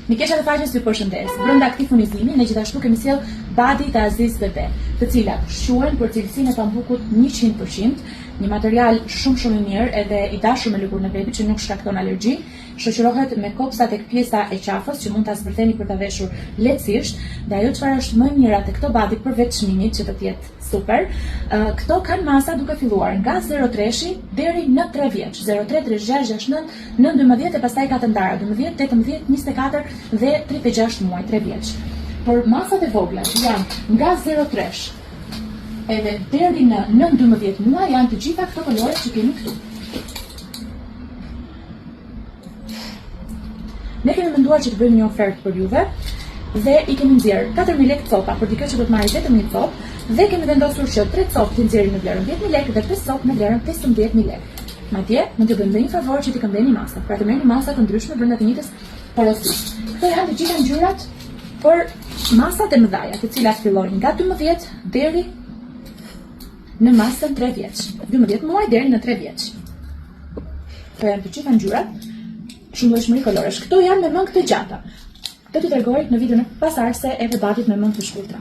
Mikesha të faqes ju përshëndes. Brenda këtij furnizimi ne gjithashtu kemi sjell badi të Aziz Bebe, të cilat shquhen për cilësinë e pambukut 100%, një material shumë shumë i mirë edhe i dashur me lëkurën e bebit që nuk shkakton alergji, shoqërohet me kopsa tek pjesa e qafës që mund ta zbërtheni për ta veshur lehtësisht, dhe ajo çfarë është më e mira te këto badi përveç çmimit që do të jetë Super. Këto kanë masa duke filluar nga 03-shi deri në 3 vjeç. 03, 3, 6, 6, 9, 9, 12 e pastaj ka të ndara 12, 18, 24 dhe 36 muaj, 3 vjeç. Për masat e vogla që janë nga 03 edhe deri në 9, 12 muaj janë të gjitha këto kolore që kemi këtu. Ne kemi menduar që të bëjmë një ofertë për juve dhe i kemi nxjerr 4000 lekë copa për dikë që do të marrë vetëm një copë dhe kemi vendosur që 3 copë t'i nxjerrim në vlerën 10000 lekë dhe 5 copë në vlerën 15000 lekë. Madje, mund t'ju bëjmë dhe një favor që t'i këmbeni masat, pra të merrni masa të ndryshme brenda të njëjtës porosi. Këto janë të gjitha ngjyrat për masat e mëdha, të cilat fillojnë nga 12 deri në masën 3 vjeç. 12 muaj deri në 3 vjeç. Këto janë të gjitha ngjyrat, shumëllojshmëri koloresh. Këto janë me mëngë të gjata. Do t'ju tregoj në videon pasardhëse edhe badit me mëngë të shkurtra.